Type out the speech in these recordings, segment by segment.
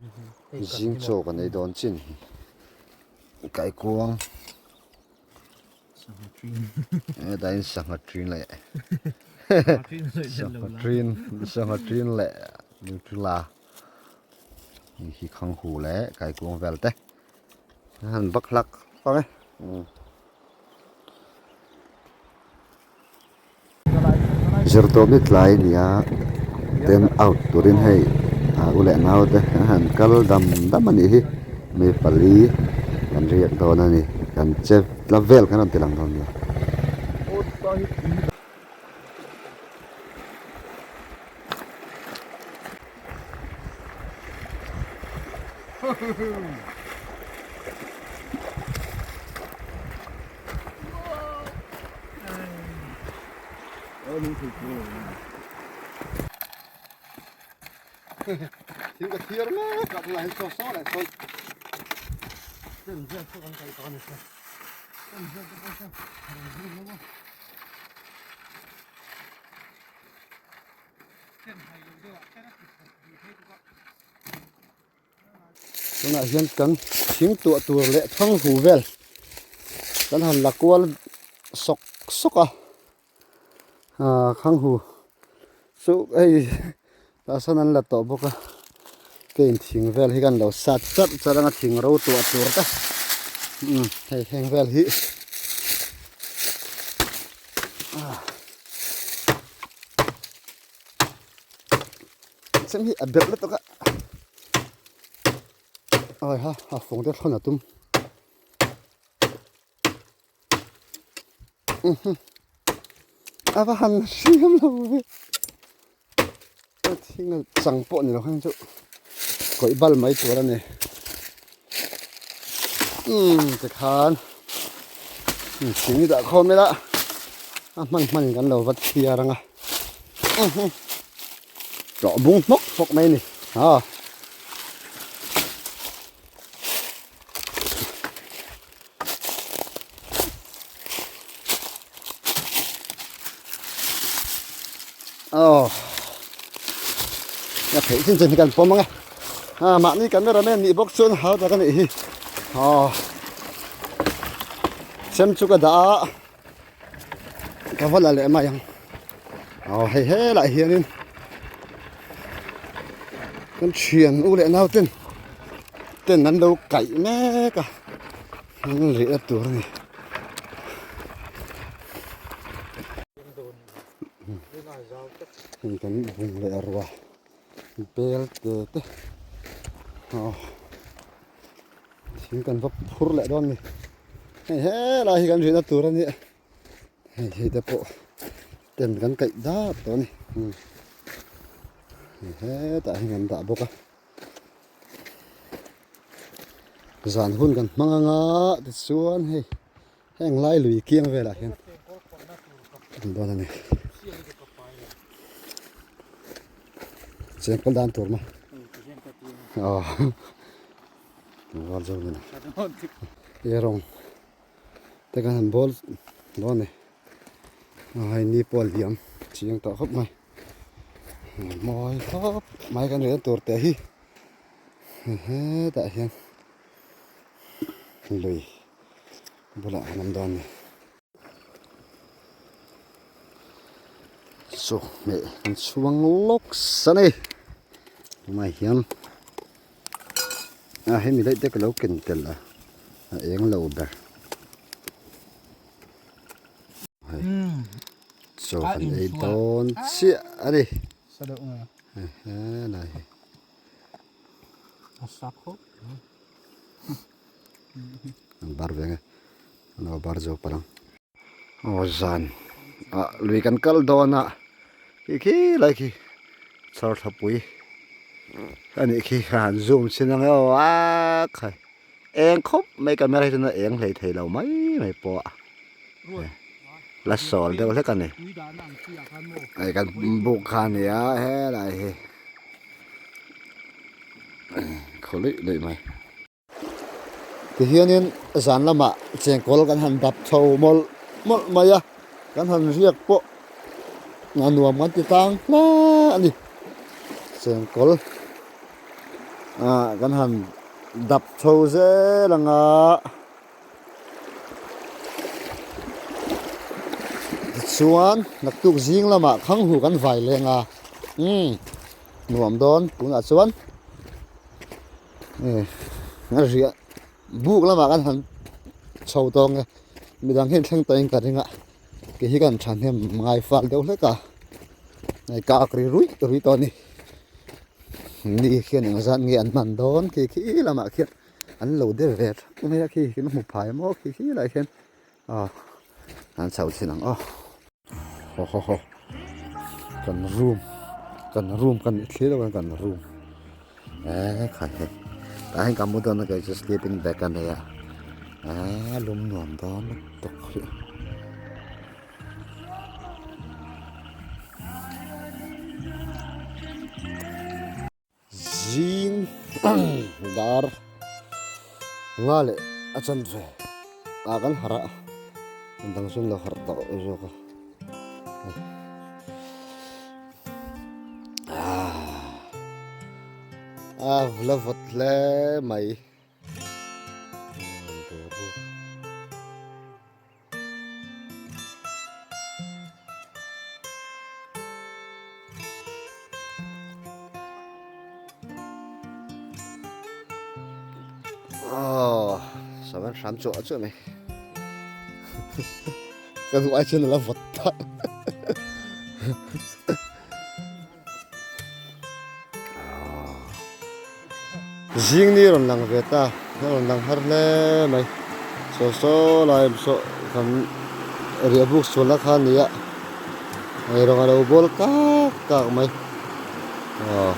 Zing chaw kan ei dawn chin hi kaikuang hetah hian sangha ṭin leh sangha ṭin sangha ṭin leh nutella hei hi khanghu leh kaikuang vel te a han vak hlak hlak e. Zirtawp ni tlai a ni a ten out turin hei u leh nau te an han kal dam dam a nih hi mi pali kan riak dawn a ni kan che tla vel kan rawn ti lang dawn nia. Thil ka thiar mek a tunah hian saw saw leh sawn Tunah hian kan thing tuah tur leh thang hu vel kan han la kual sawk sawk a ah khang hu chu hei tah sawn an la tawh bawk a kein thing vel hi kan lo sat charh charh anga thing ro tuah tur te umm hei heng vel hi ah. Chem hi a berh lutuk a awi ha a fawng te thlawn a tum a va han hriam lo ve a thing a chang pawh ni lo khan chu kawih bal mai tur a ni umm tikhan thing hi dah khawm ila a hman hman in kan lo va chhiar ang a. Tlawh bung hmawk hmawk mai a ni a. Aw a theih chin chin hi kan pawm ang e a mahni cameraman nih bawk chuan hau tak a nih hi aw chem chu ka dah a. Ka va la leh mai ang aw hei helai hianin kan thian u leh nau ten ten an lo kaih mek a an rih na tur a ni. Hei kan bung leh rua bel te te aw. Thing kan va phur leh dawn a ni. Hei helai hi kan rihna tur a nia. Hei hei te pawh tent kan kaih dap tawh a ni. Hei hetah hian kan dah bawk a. Zan hun kan hmang anga tichuan hei heng lai lui kiang velah hian kan dawn a ni. Chengkawl dan tur maw? Aw. Val zo nena. E rawng te kan han bawl dawn ni. Hei ni pawh a liam chiang tawh khawp mai. Mawi khawp mai kan rian tur te hi. Hetah hian lui bulah an awm dawn ni. Chaw hmeh kan chhuang lawk sa ni. Tunah hian. A hemi daih te ka lo ken tel a a eng lo ber hei chaw kan ei dawn chiah a ni helai hi an bar ve nge an lo bar zo palh ang aw zan ah lui kan kal dawn a khi khi lai khi chhar thlapui a nih khi a han zoom chhin ang e aw a khai eng khawp mai camera hi chuan a eng hlei thei lo mai mai pawh a la sawl deuh hlek a ni hei kan buk kha a ni a helai hi khaw luih luih mai. Tihianin zan lamah chengkawl kan han dap chho mawlh mawlh mai a, kan han riak pawh a nuam kan ti tlang hle a ni. Chengkawl Ah kan han dap chho zel ang a. Tichuan naktuk zing lamah khang hu kan vai leng a umm nuam dawn tunah chuan eh a riah buk lamah kan han chho tawng e midang hian thleng tawhin ka ring a kei hi kan thahnem ngai fal deuh hlek a hei ka ak ri ruih ruih tawh a ni ni khian engzat nge an hman dawn khi khi lamah khian. An lo der ve thak mai a khi khi hmu phai maw khi khi lai khian aw an chho thin ang aw haw haw haw kan room kan room kan nih thlir lo kan room eh khai hei tah hian ka mu dawn a kei chu sleeping bag a nei a eh lum nuam dawn lutuk hi. Zing dar nga leh a chanve ah kan harh a, an dang chuan lo harh tawh zawk a. A la vawt hle mai. Savan hram chuah chuah mai ka duh ai chuan a la vawt ta Zing ni rawn lang ve ta, a rawn lang har hle mai. Saw saw lai awm saw kan riah buk sualna kha a ni a, eirawng a lo bawl kak kak mai. Aw,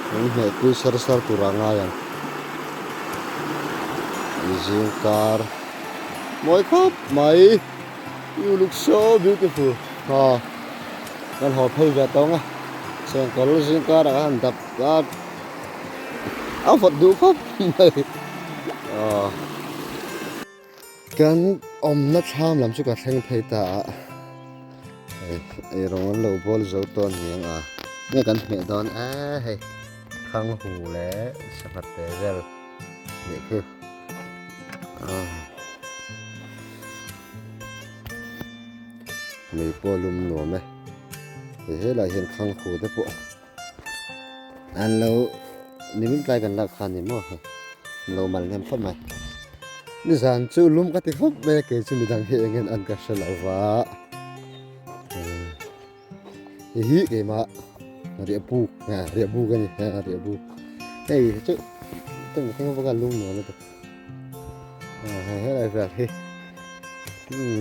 kan hneh pui sar sar tur a ngai ang. Zing kar mawi khawp mai. You look so beautiful ha kan haw phei ve tawng a chengkawl zing karah khan han dap a a vawt duh khawp mai aw kan awmna thlam lam chu ka thleng phei ta a hei eirawng an lo bawl zo tawh a ni ang a nge kan hmeh dawn e hei thang hu leh sangha te vel nih khi. Mei pawh a lum nuam e hei helai hian khang hu te pawh an lo nimin tlai kan lak kha a ni maw hei an lo mal hnem khawp mai nizan chu lum ka ti khawp mai a kei chu midang hi eng en an ka hre lo va hei hi keimah riah buk riah buk a ni riah buk hei chu tengteng vaka lum nuam a ti. Hei helai vel hi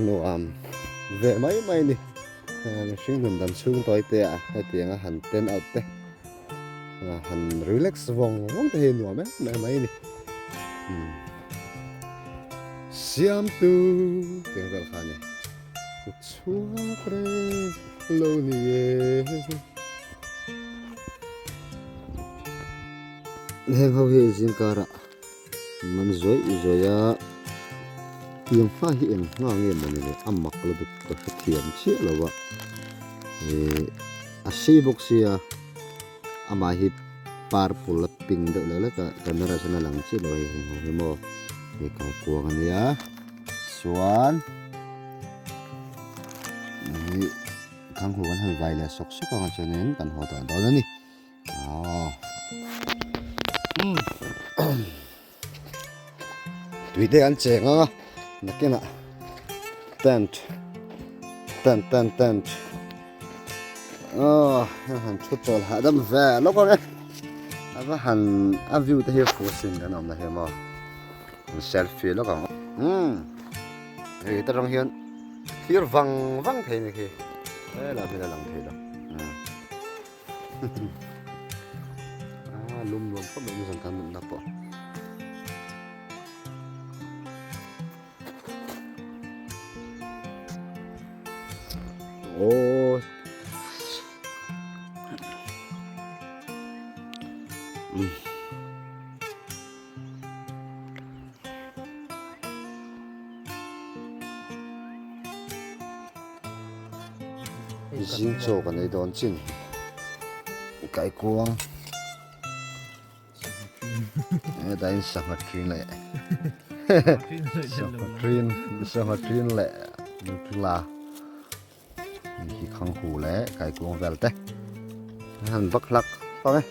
nuam ve mai mai a ni mihring nun dan chhung tawi te ah hetiang a han ten out te han relax vawng vawng te hi nuam em em mai a ni siamtu tih vel kha a ni chhuak reng lo ni e. Heng ho hi zingkarah Man zuai zuai a, tiang hma hi eng hma nge mawni le a mak lutuk ka hrethiam chiah lo a, ih a sei bawk sia amah hi purple a pink deuh leh lek a camera chuan a lang chiah lo hei heng ho hi maw hei kaikuang a nia chuan ih thanghu kan han vai leh sawk sawk ang a chuanin kan haw tawh dawn a ni. Tui te an cheng ang a nakinah tent tent tent tent aw heng han thu chawl hahdam ve lawk ang e a va han a view te hi fuh sin kan awm na hi maw an selfie lawk ang umm hei ta rawng hian thlir vang vang thei a ni khi helai hmun a lang thei lo. Ah lum nuam khawp mai nizan kan mutna pawh. Aw. Mm. Zing chaw kan ei dawn chin kaikuang Hetah hian sangha ṭin leh sangha ṭin sangha ṭin leh nutla hi khang hu leh kaikuang vel te a han vak hlak hlak e.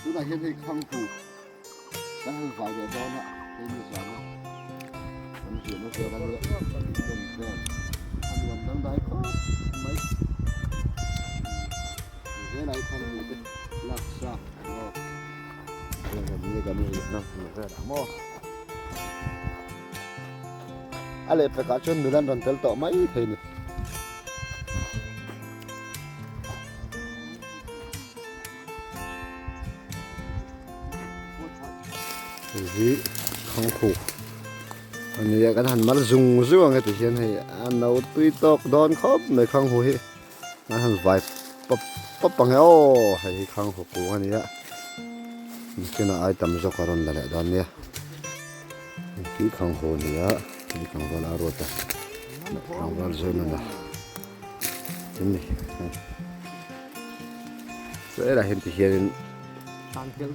Tunah hian hei khanghu kan han vai leh dawn a, hei ni zan a kan hriatna vel a nia den vel a nuam dangdai khawp mai. Helai khanghu te laksa emaw kan riahna hmun vel ang maw. A lehpekah chuan nula an rawn tel tawh mai thei a ni. Hei hi khangkhu a ni a kan han mal zung zung ang heti hian hei a no tui tawk dawn khawp mai khanghu hi an han vai pawp pawp ang e aw hei hi khanghu kung a ni a nichina ai tam zawk a rawn la leh dawn nia hei hi khanghu a ni a hei tlangval a ruat a tlangval zawn a la. Tin ni Chaw elah hian ti hianin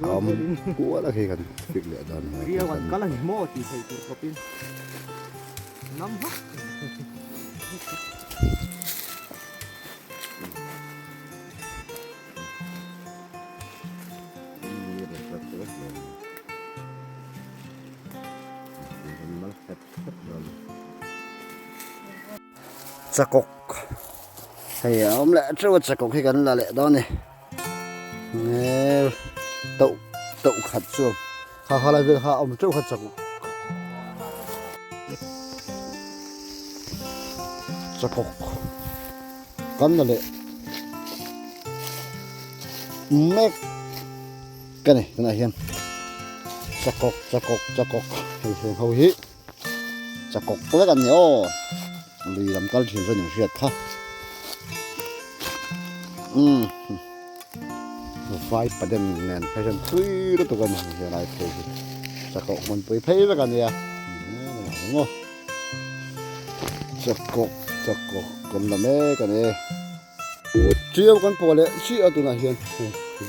a awm kual a khi kan fik leh dan mai Riau an kal a ni maw tih theih tur khawpin nam hak. Chakawk hei a awm leh teuh a chakawk hi kan la leh dawn a ni nge toh toh khat chu kha kha lai vel kha a awm teuh kha chakawk chakawk kan la leh mek ka ni tunah hian chakawk chakawk chakawk hei heng ho hi. Chakawk vek an ni aw lui lam kal thin chuan in hriat kha umm vai paden nen phei hian tui lutuk a ni helai phei hi chakawk hmunpui phei vek a nia maw chakawk chakawk kan la mek a ni chiau kan pawh leh chiah a tunah hian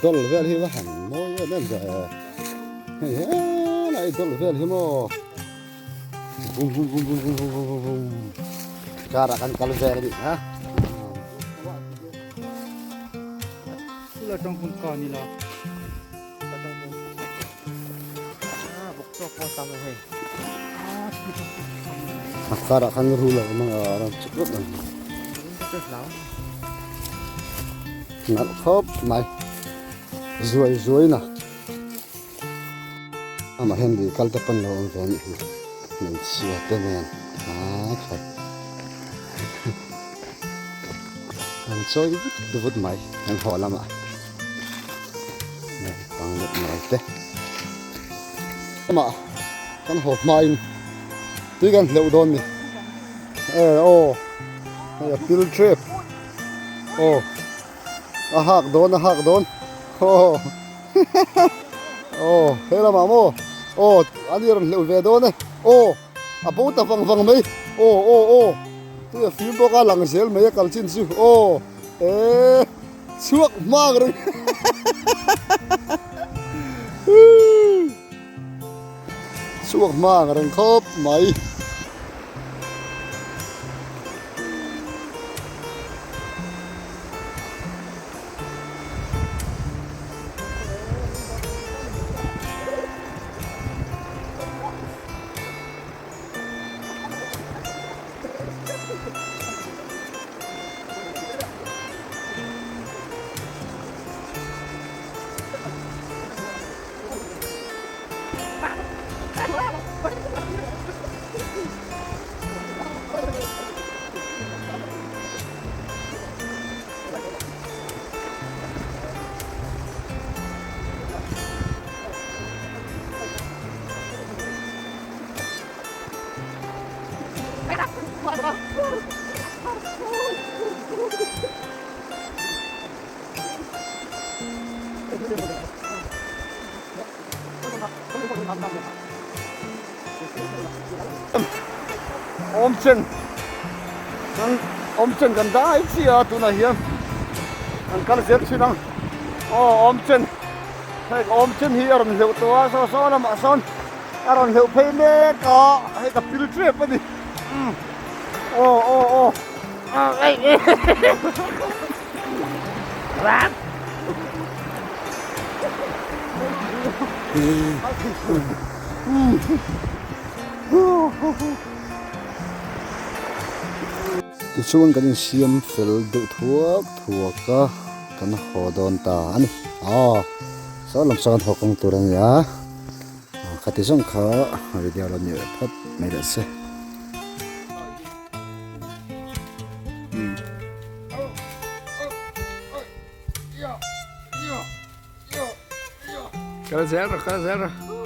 dawl vel hi va han mawi em em ve hei helai dawl vel hi maw vum vum vum vum vum vum vum vum car ah kan kal vel a nih kha. A karah khan rul a awm a a rawn chuk rawp mai. Nalh khawp mai. Zuai zuai na. Amah hian lui kal te pawn lo awm ve a nih hi. Hmeichhia te nen a khai. An chawi vut vut mai an haw lamah. Naupang leh naute te amah kan haw hmain tui kan hleuh dawn ni e aw hei a pil tep aw a hak dawn a hak dawn aw aw he lamah maw aw a ni rawn hleuh ve dawn e aw a bo ta vang vang mai aw aw aw tui a fim bawk a lang zel mai a kal chin chu aw e. Chhuak hmak reng. Chhuak hmak reng khawp mai. Awm chen kan awm chen kan dai chiah a tunah hian kan kal zel thin ang aw awm chen hei ka awm chen hi a rawn hleuh tawh a saw saw lamah sawn a rawn hleuh phei mek a hei ka pil tep a ni aw aw aw Tichuan kan insiam fel deuh thuak thuak a, kan haw dawn ta a ni. Aw, saw lam sawn haw kawng tur a ni a, khati zawng kha video lo ni phawt mai leh se. Kal zel rawh, kal zel rawh.